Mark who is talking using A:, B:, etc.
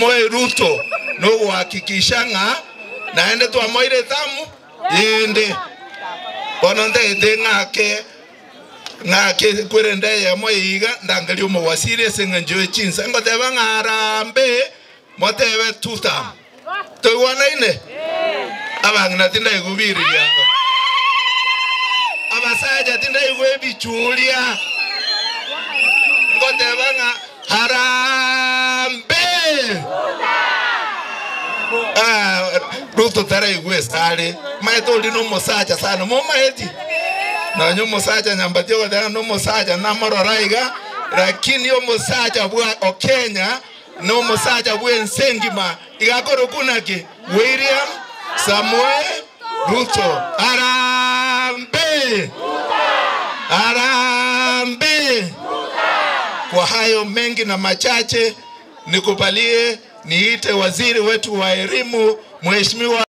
A: Samoei Ruto nogohakikisha ng'a naende twamoire etamu yende. Bono ntagete ng'ake ng'ake kwerende eyemo eye iga ndangerie omowasiri ase eng'encho ye chinsa ngoteba ng'a harambee motebe tutam. Toigwanaine? Abang'ina tindaigwa biririango. Abasacha tindaigwa ebichuria. Ngoteba ng'a harambee! Ah, Ruto taraigwa esare. Maete oria nomosacha sana, momaeti? Nonya omosacha nyambati ogoteba nomosacha namorora iga, lakini omosacha bwa Okenya Nomosacha bw'ense engima iga akorokwa naki? William Samoei Ruto. Harambee! Harambee! Kwa hayo mengi na machache nikubalie niite waziri wetu wa elimu Mheshimiwa.